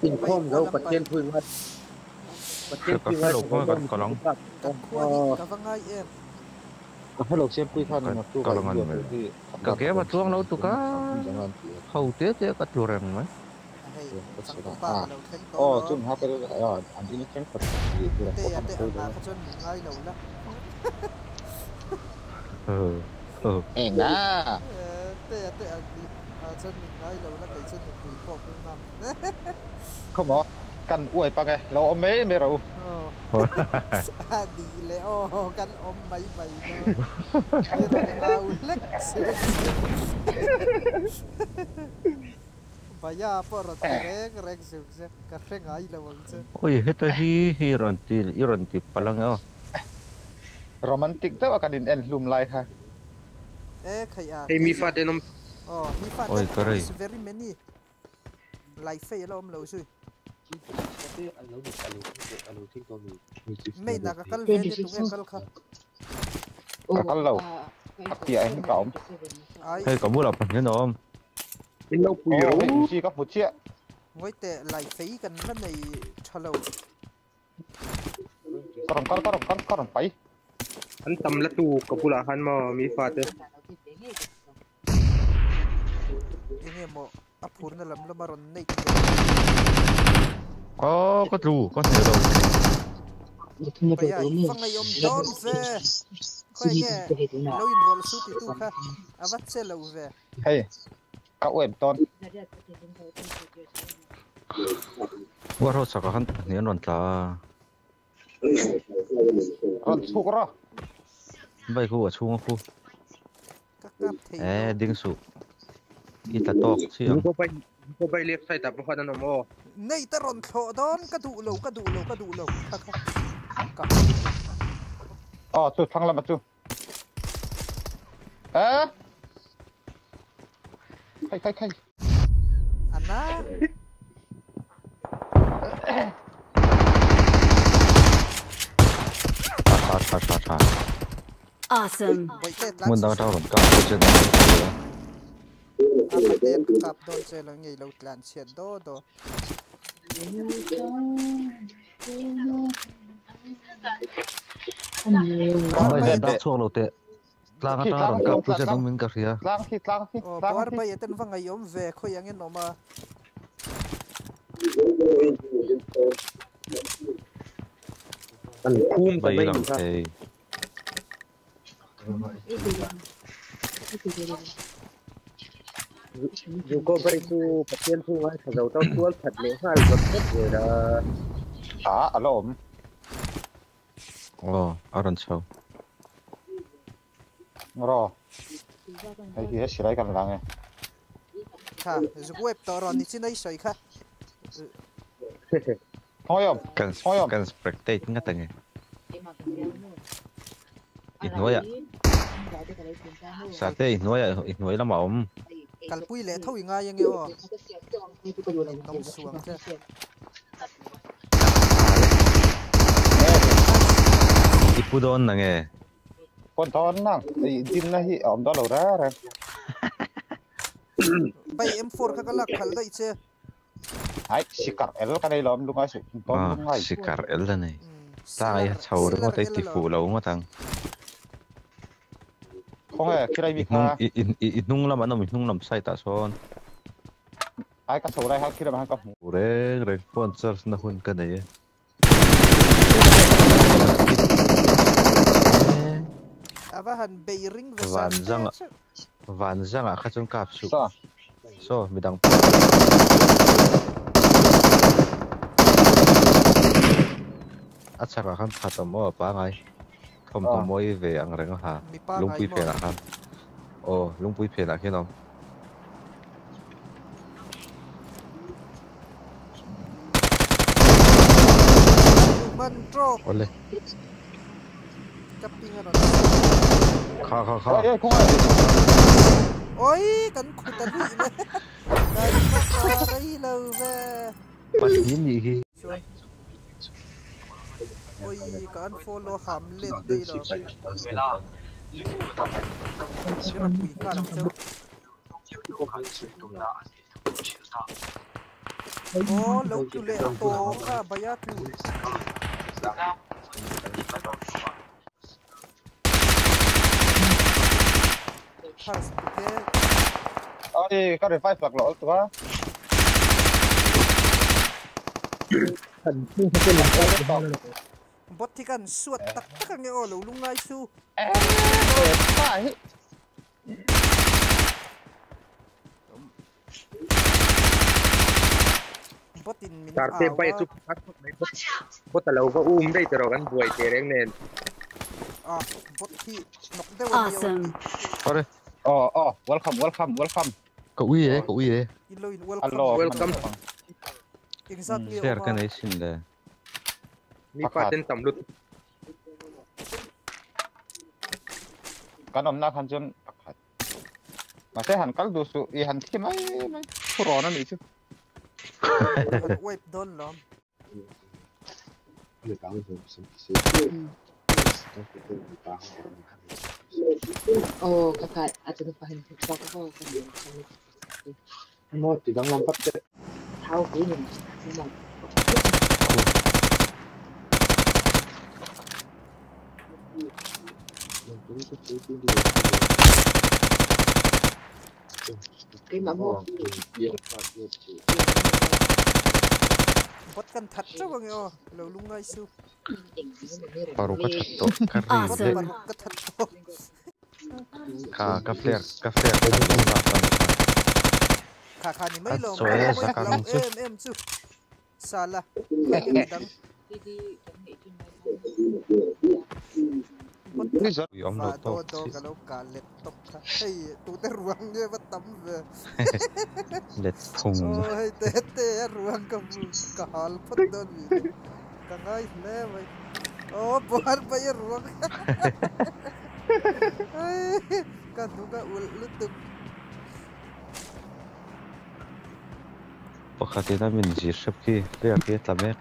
Inkhawm zo Pathian thu in ngai Pathian Ka thu hre ngai lo thla pawh zo kan kal ang. Kan khua hi ka va ngai em. Ka hre lo Siampui khan naktuk Kal ah ang India ani mai. tur hi Ka game a tluang lo tuk a, ho te te ka tlu reng mai. A hei changtupa ka lo thleng tawh alawm. Putea te ang ah kha chuan min ngai lo la. Enga! Tea te ang ah chuan min ngai lo la kei chu nupui pawh ka ngam. Khawmaw kan uai pang e, lo awm mai mai rawh u. A nih leh aw kan awm mai mai dawn. I rawn au hlek suh. Baya pawh rawn ti reng reng suh che, ka hre ngai lo ang che. Oi heta hi hi rawn ti i rawn ti palh ang e aw. Romantic deuh a kan in en hlum lai kha. E khaih a Hei mi kei fate an awm. Aw mi fate Oi ka rei. is very many. Lai fei a la awm lo zui. Main ah ka kal ve ania tunge kal kha. Ka kal lo, a piah ah hian ka awm. Ai. Hei ka bulah pahnih an awm. Min lo pui Aw ro. hei Uzi ka hmu chiah. Ngawi teh lai fei kan la nei tha lo. Ka rawn kal ka rawn kal ka rawn pai. An tam la tu ka bulah khan maw mi fate. Enge maw a phurna lam lama rawn neih ve. Aw ka tlu ka hneh lo. Paia i va ngaihawm dawn ve. Khawi nge lo inrawlh su titu kha a va che lo ve. Hei ka uaim tawn. Warehouse ah ka han pahnih an rawn tla a. Rawn chhuk rawh. Bike hu a chhung a khu. Ka kap thei Eh lo. ding suh. I tla tawk chiah ang. Go by go by left side ah pakhat an awm aw. Nei te rawn thlawh dawn ka duh lo ka duh lo ka duh lo kha kha ka. Aw chu thlang lamah chu. Eh. Khai khai khai. Anna. Tha tha tha tha. Awesome. Bawihte tlan Hmun suh dang suh. atang rawn kap che chuan an hmu thei a. A paten ka kap dawn che lo ngei lo tlan chhiat daw daw. Bai zan dak chhuak lo teh. Tlang Khi atanga tlang rawn khi kap awm tu tlang che tlang nung min ka hria. tlang khi tlang khi Aw tlang buar khi. bai aten va ngaihawm ve khawi angin awm a. An phum ta Bai mai lang ni kha. thei. Zuko bari chu Pathian thu ngai thla zo tau tual that leh nghal zawt zawt zel a. Ah a la awm. Aw a rawn chho. Raw. Hei hi he silai kan la nge. Kha zuk web tawh rawn ni chin a i sawi kha. Khawi awm? Kan Khawi awm? kan spectate ngat ange. I hnuaiah. Sate i hnuaiah i hnuai lamah a awm. Kalpui leh tho i ngai ange aw. Innawm suang che. I pu dawn na nge? Pawn dawn nang. I dinna hi a awm dawn lo reng reng. Bai M4 kha ka lak khalh daih che. Ai sikar el ka nei lo lungai suh dawn lungai. Sikar el a nei. Tlai a chho ringawt a i ti fuh lo ngawt ang. Khawnge khilai mi kha. I hnung lam an awm i hnung lam side ah sawn. Ai ka chho lai kha khilai ah khan ka hmu. Reng reng phone charge na hun ka nei e. A va han bei ring ve sa Van zanga van zanga kha chuan kap suh. Saw midang A chhakah khan phat awm aw a pangai thawmhnaw mawi ve ang reng a ha lungpui phenah khan aw lungpui phenah khian a awm. Awle. Kha kha kha. Oi kan khut a luih le. Kan va tha rei lo ve. Pathian nih hi. Chuan Oi ka unfollow ham let daih lo. Ka pui nghal ang cheu. Oh, lo tu le to kha baya tu. First ke. Ôi, có revive lạc lỗ tụi nó. Bot thì cần suốt tắc tắc nghe ô lũ lung ngay su. Phải. Bot in min. Tarte bay chu bot alo va dây tro kan buai te reng nen. À, bot thì nọc đeo. Awesome. Sorry. Oh, oh, welcome, welcome, welcome. Cậu uy đấy, cậu uy đấy. Welcome, welcome. Exactly. Share cái này xin là. Mi pa ten tam lut. Kan om na khan chon pakhat. Ma se han kal du su i han thi mai mai puro na ni chu. Wipe don lom. Oh, kakak atau pahin tiktok ko mo tidang lampat te. Thao cái gì mà. Cái mà mua. Bot kan thật cho bằng yo, lâu lung ngay su. Baru ka that to ka ri le. Baru ka that to. Ka ka flare ka flare. Kha kha ni mai lo. Em em chu. Sala. Om lo to. Do ka lo ka let top kha. Hei tu te ruang nge va tam ve. Let thung. Ôi te te ruang ka ka hal phot don vi. Ka ngai le mai. Oh, buar pa yung ruang. Ay, kaduga ulutuk. Pakhatina min zir shap ki flare ki tlamek.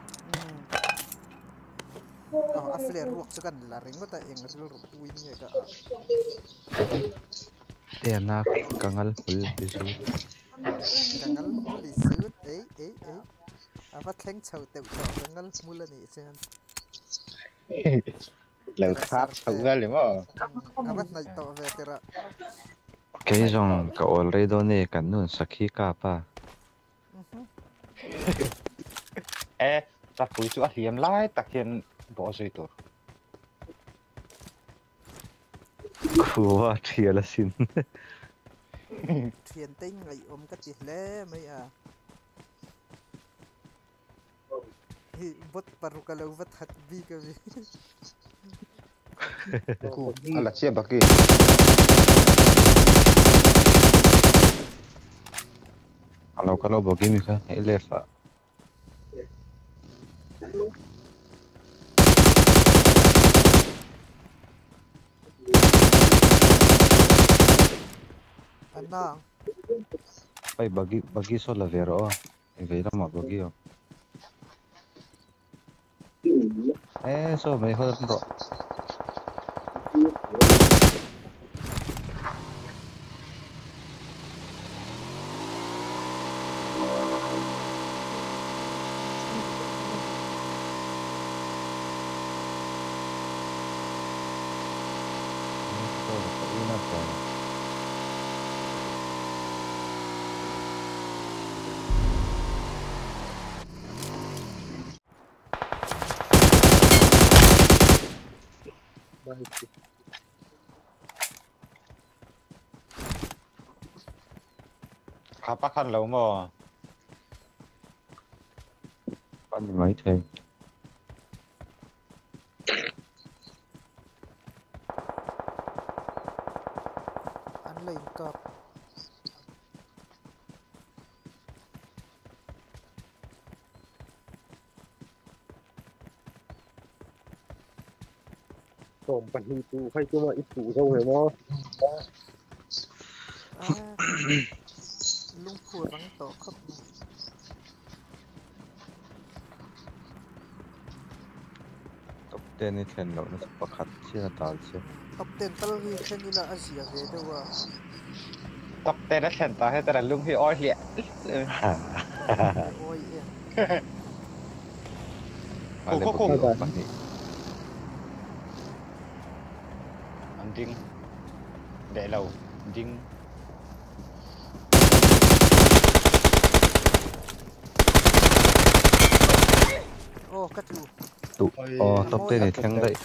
Oh, a flare ruak chu kan la ring ta eng ril ru win nge ka. Te na kangal hul bisu. Kangal hul isu ei ei ei. Ava thleng chho teu to kangal mul ani chen. Lời khác chho ra liền mà. Ava nai to ve tera. Cái dòng cậu lấy đồ này cả nôn sakhi cả pa. Ê, ta phủi chú hiểm lại ta hiện bỏ rồi tôi. Khua thiệt là xin. Thiền tinh ngày ôm cái gì lẽ mấy à. Bot paru kalau bot hat bi ka bi. Ala chia baki. Kalau kalau begini kan, elef. Anang. Ay bagi bagi so la vero. Inveda ma bagi oh. Eh so me joder bro. Kapakan lâu mà. Con mấy thầy. Ăn lên cọp. Tổm bật đi tụ hay chú mà ít tụ sâu rồi mà. Lung phù rắn tổ khắp. Top 10 ni thlen lo na pakhat chi na tal chi. Top 10 tal hi thlen ila a zia ve dewa. Top 10 a thlen ta he tara lung hi oi hliah. Oi em. Male Ko, ko, ko. body awm pahnih. An ding. Để lâu. Ding. Oh ka tlu. Tu. Oh top 10 i thleng daih.